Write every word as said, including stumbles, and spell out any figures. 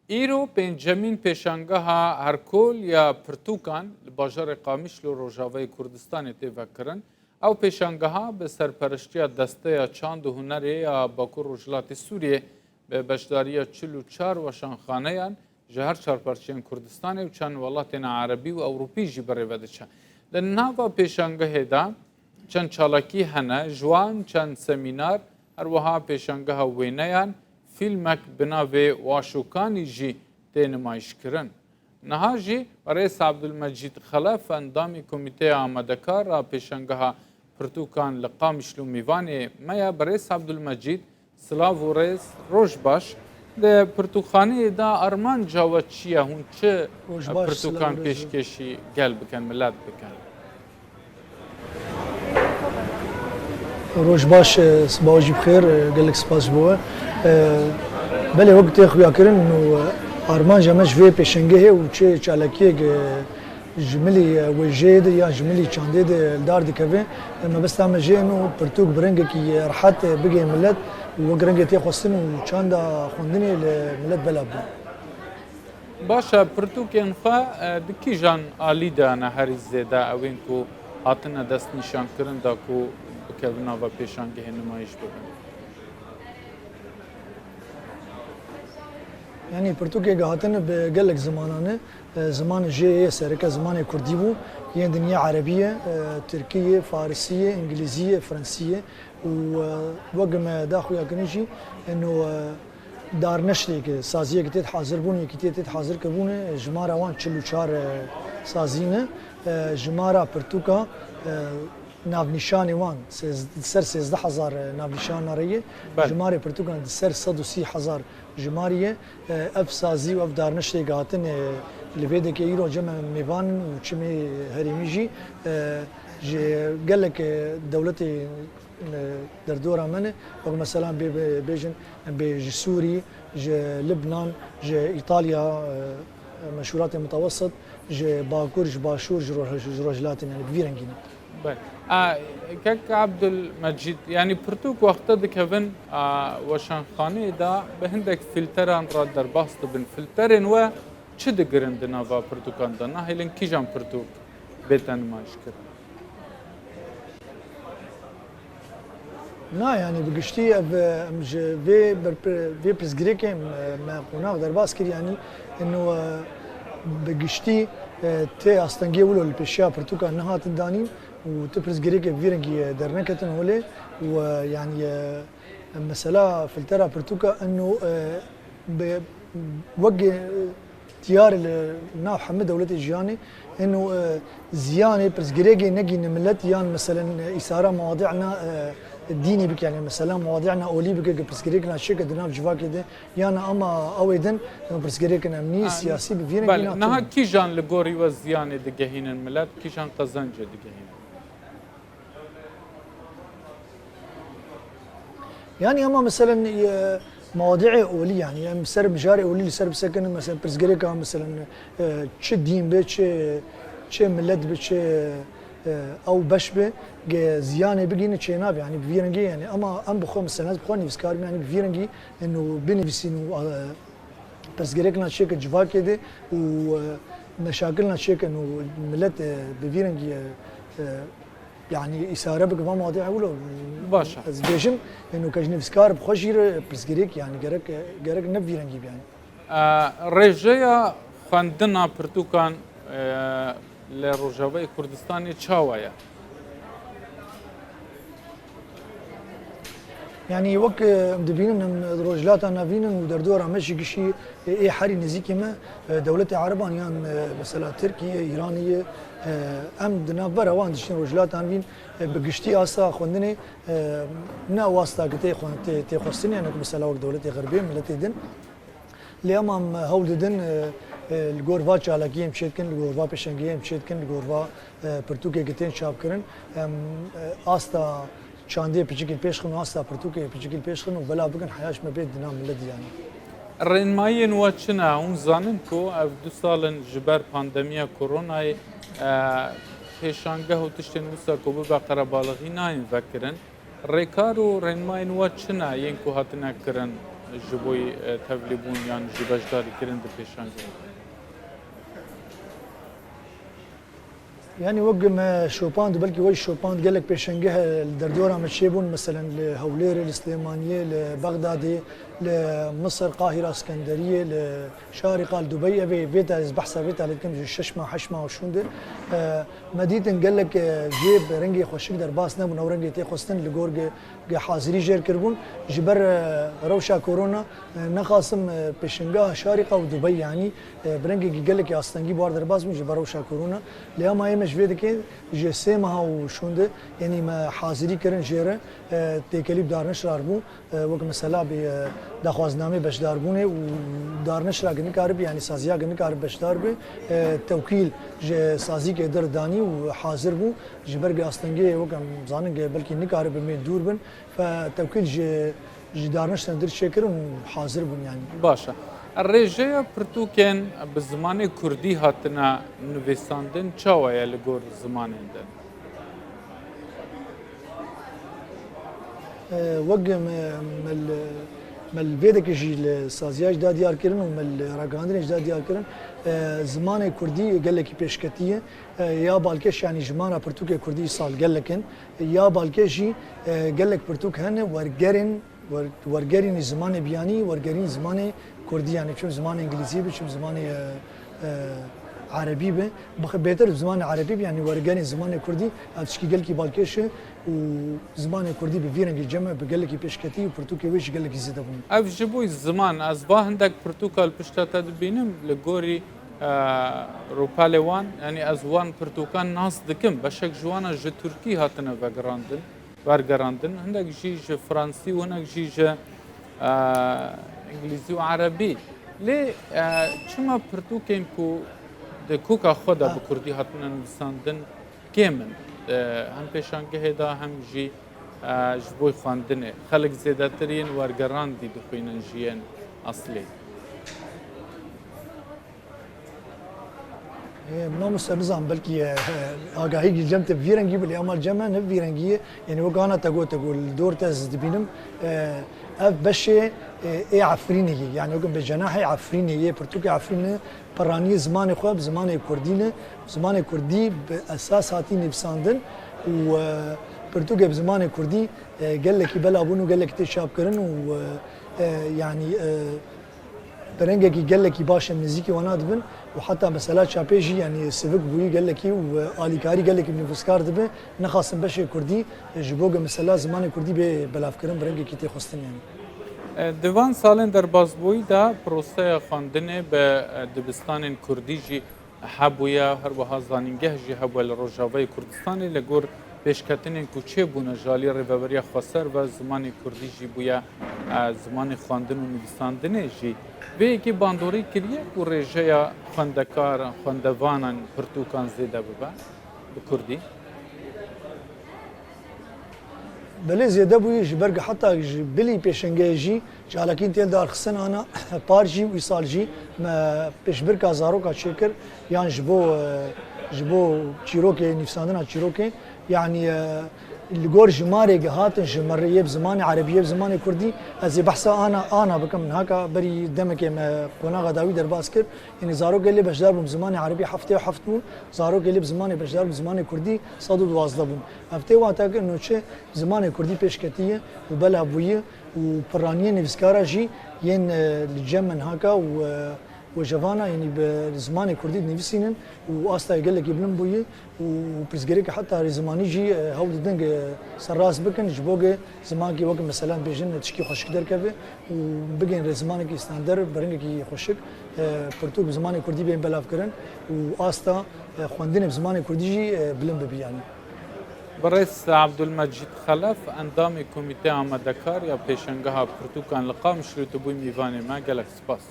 Îro pêncemîn pêşangeha Herkol ya pirtûkan li bajarê Qamişlo Rojavayê Kurdistanê tê vekirin. Ew pêşangeha bi serpereştiya Desteya Çand û Hunerê ya Bakur Rojhilatê Sûriyê bi beşdariya çil û çar weşanxaneyan ji her çar parçeyên Kurdistanê û çend welatên erebî û ewropî jî birêve diçe. Di nava pêşangehê de çend çalakî hene, ji wan çend semînar, her wiha pêşangeha wêneyan, fîlmek bi navê Waşokanî jî tê nimayîşkirin. Niha jî Birêz Abdulmecîd Xelef, endamî Komîteya Amadekar a Pêşangeha Pirtûkan li Qamişlo mîvanê me ye. Birêz Abdulmecîd, silav û rêz, roj baş. Di pirtûkxaneyê de armanca we çi ye? Hûn çi Roj baş, pirtûkan silav û rêz. pêşkêşî gel bikin, milet bikin? Roj baş, e, sibawa jî bi xêr, e, gelek spas ji bo we. E, belê wek tê xuyakirin û, e, armanca me ji vê pêşengehê û çi çalakiyek, e, ji milî, e, wêjeyê de yan ji milî çandê de li dar dikeve, e, mebesta me jê ino pirtûk bi rengekî, e, rehet, e, bigê milet û wek rengê tê xwestin û çanda xwendinê li milet belav bû. Baş e, pirtûkên xwe, e, di kîjan alî de ne herî zêde ew ên ku hatine destnîşankirin da ku bikevin nava pêşangehê nimayîş bibin? Yanî pirtûkê gihatine bi gelek zimanan e. E, zimanê jê yê sereke zimanê kurdî bû, yên din yê erebî ye, e, tirkî ye, farisî ye, îngilîzî ye, frensî ye û, e, wek me da xuyakirin jî, eno, e, darneştê ke, saziyê ke tê hazir bûn, yekîtiyê tê hazir kiribûne, jimara wan çil û çar, e, sazî ne. E, jimara pirtûka, e, navnîşanê wan sêz-, ser sêzdeh hezar, e, navnîşana re ye. Belê. Jimarê pirtûkan di ser sed û sî hezar jimarî ye. E, ev sazî û ev darneştê ke hatin, e, li vê deke îro cem me mêvan û çimê herêmî jî, e, ji gelek, e, dewletê e, derdora me ne. Wek mesela bê, bê, bêjin, bê ji Sûrî, ji Libnan, ji Îtalya, e, meşûratê mitewesit, ji Bakur, ji Başûr, ji Roj-, ji Rojhilatê, yanî bi vî rengî ne. Belê. A, Kek Abdulmecîd, yanî pirtûk wexte dikevin, a, weşanxaneyê de bi hindek fîlteran re derbas dibin. Fîlterên we çi digirin di nava pirtûkan de? Nahêlin kîjan pirtûk bête nimayîşkirin? Na, yanî bi giştî ev, e, em ji vê berpir-, vê pirsgirêkê me, me qonax derbas kir, yanî ino, e, bi giştî, e, tê astengiyê wilo li pêşiya pirtûka nehatin danîn û tu pirsgirêkê vî rengî, e, derneketin holê û, e, yanî, e, mesela filtera pirtûka ino, e, bi, wek, e, diyar li nav hemî dewletê jiyanê, eno, e, ziyanê pirsgirêkê negîne milet yan meselen, e, îsara mewadî'na, e, dînî bike, yanî mesela mewadî'na olî bike, ke pirsgirêkna çêke di nav civakê de, yan ama ew ê din, e, pirsgirêkên emnî, Ha, siyasî bi vî rengî belê. Niha natin. Kîjan li gorî we ziyanê digehînin milet, kîjan qezencê digehînin? Yani ama meselen, e, mewadi'ê olî yani, em ser mijarê olî li ser bisekinin, meselen pirsgirêka, meselen, e, çi dîn be, çi, çi millet be, çi, e, ew beş be, ge ziyanê bigîne çênabe, yani bi vî rengê yani. Ama em bi xwe, meselen ez bi xwe nivîskar bim, yani bi vî rengî eno binivîsîn û, e, pirsgirêkina çêke civakê de û, e, meşakilina çêke û millet, e, bi vî rengî, e, e, yanî îsare bike van mewadi'ê wilo. Baş e. Ez bêjim, eno ke ji nivîskar bi xwe jî re pirsgirêk, yanî gerek, gerek ne bi vî rengî be yanî. E, rêjeya xwendina pirtûkan, e, li Rojavayê Kurdistanê çawa ye? Yani wek, e, em dibînin, em di Rojhilata Navîn in û derdora me jî gişî, e, ê herî nêzîkî me, e, dewletê Ereban yan, e, mesela Tirkiye, Îranî ye, e, em di navbera wan dişîn Rojhilata Navîn, e, bi giştî asta xwendinê, e, ne asta ki tê xwe-, tê, tê xwestinê, yani mesela wek dewletê Xerbê, miletê din. Lê em, em hewl didin, e, e, li gor va çalakiyê em çêdikin, li gor va pêşengiyê em çêdikin, li gor va, e, pirtûkê ki tên çapkirin, em, e, asta çandê piçikî pêş xin û asta pirtûkê piçikî pêş xin û belav bikin heya ji me bê di nav milet de yanî. Rênmayiyên we çi ne? Hûn zanin ku ev du sal in ji ber pandemiya koronayê, e, pêşangeh û tiştên wisa ku bibe qerebalixî nayên vekirin. Rêkar û rênmayên we çi ne yên ku hatine kirin ji bo, e, tevlîbûn yan jî beşdarîkirin di pêşangehê? Yanî wek me şopand û belkî we jî şopand, gelek pêşengeh li derdora me çêbûn, meselen li Hewlêrê, li Silêmaniyê, li Bexdadê, li Misir, Qahira, Skenderiyê, li Şarîqa, li Dubey, ev ê vê ta ez behsa vê ta lê dikim, ji şeş mah, heşt mah û şûnde, e, me dîtin gelek, e, jê bi rengê xweşik derbas nebûn, ew rengê tê xwestin li gor ge-, ge hazirî jêr kiribûn. Ji ber, e, rewşa korona, e, nexasim, e, pêşengeha Şarîqa û Dubey, yanî, e, bi rengekî gelekî astengî bi war derbas bûn ji ber rewşa korona. Lê ama ê me ji vê dike ji sê meha û şûnde, yanî me hazirî kirin jê re, e, têkelî bi darnişrar bû. E, wek mesela bi, e, daxwaznamê beşdarbûnê û darnişra ge nikaribe, yanî saziya ge nikaribe beşdar be, e, tewkîl ji sazîkê dir danî û hazir bû. Ji ber ge astengê, wek em zanin ge belkî nikaribe mê dûr bin, fe tewkîl ji, ji darniştên dir çêkirin û hazir bûn yanî. Baş e. Rêjeya pirtûkên bi zimanê kurdî hatine nivîsandin çawa ye li gor zimanên din? E, wek me, me li, me li vê deke jî li saziya jî da diyar kirin û me li ragihandinê jî da diyar kirin, e, zimanê kurdî gelekî pêşketî ye. E, ya balkêş, yanî jimara pirtûkê kurdî îsal gelek in. Ya balkêş jî, e, gelek pirtûk hene wergerên, wer-, wergerînî zimanê biyanî, wergerîn zimanê kurdî, yanî çim zimanê îngilîzî bi, çim zimanê, e, e, erebî bi. Bix-, bêtir zimanê erebî bi, yanî wergerîn zimanê kurdî, ev tişkî gelkî balkêş e û zimanê kurdî bi vî rengî cem e, bi gelekî pêşketî û pirtûkê wê jî gelekî zêde bûn. Ev ji bo ziman, ez va hindek pirtûka li pişta te dibînim, li gorî, e, rûpelê wan, yanî ez wan pirtûkan nas dikim, beşek ji wana ji tirkî hatine vegirandin. wergerandin, hindek jî ji fransî û hinek jî ji, e, îngilîzî û erebî. Lê, e, çima pirtûkên ku di koka xwe de bi kurdî hatine nivîsandin kêm in? E, hem pêşangehê de hem jî, e, ji bo xwendinê. Xelk zêdetir yên wergerandî dixwînin ji yên eslî. Ê, mamoste, nizam, belkî, e, agahî cem te vî rengî bû, lê ama cem me ne vî rengî ye. Yanî wek ana te gote ku li dor te ez dibînim, e, ev beşê, e, ê Efrînê ye. Yanî wek bi cenahê Efrînê yê, pirtûkê Efrînê, piraniyê zimanê xwe bi zimanê kurdî ne. Zimanê kurdî bi esas hatî nivîsandin û, e, pirtûkê bi zimanê kurdî, e, gelekî bela bûn û gelekî tê çapkirin û, e, e, yanî, e, bi rengekî gelekî baş em nêzîkî wana dibin û heta mesela çapê jî, yanî sivik bûyî gelekî û alîkarî gelekî bi nivîskar dibe, nexasin beşê kurdî ji bo ge mesela zimanê kurdî bê belavkirin, bi rengekî tê xwestin yanî. Di van salên derbasbûyî de proseya xwendinê bi dibistanên kurdî jî hebûye, her wiha zanîngeh jî hebûye li Rojavayê Kurdistanê, li gor pêşketinên ku çêbûne ji alî Rêveberiya Xweser ve zimanê kurdî jî bûye, e, zimanê xwendin û nivîsandinê jî. Vê yekê bandorî kiriye ku rêjeya xwendekaran, xwendevanan pirtûkan zêde bibe bi kurdî. Belê zêde bûyî, ji ber ku heta ji bilî pêşengehê jî çalakîn tên darxistin ana par jî û îsal jî me pêşbirka zaroka çêkir, yan ji bo, e, ji bo çîrokê, nivîsandina çîrokê, yanî, e, li gor jimarê ge hatin ji me re yê bi zimanê erebî, yê bi zimanê kurdî, ez ê behsa ana, ana bikim, haka berî demekê me qonaxa dawî derbas kir, yanî zarokê lê beşdar bûn bi zimanê erebî heftê û heft bûn, zarokê lê bi zimanê beşdar bûn bi zimanê kurdî sed û duwazdeh bûn. Ev tê wate kir nûçe zimanê kurdî pêşketî ye û bela bûyî û piraniyê nivîskara jî yên, e, li cem min haka û, e, wejevana, yanî bi zimanê kurdî dinivîsînin û astayê gelekî bilind bûyî û pirsgirêkê heta rêzimanî jî, e, hewl didin ge serrast bikin ji bo ge zimankî wek mesela bêjin tişkî xweşik derkeve û bigên rêzimanekî standard bi rengekî xweşik, e, pirtûk bi zimanê kurdî bên belavkirin û asta, e, xwendinê bi zimanê kurdî jî, e, bilind bibe yanî. Birêz Abdulmecîd Xelef, endamê Komîteya Amadekar ya Pêşengeha Pirtûkan li Qamişlo, tu bûyî mîvanê me. Gelek spas.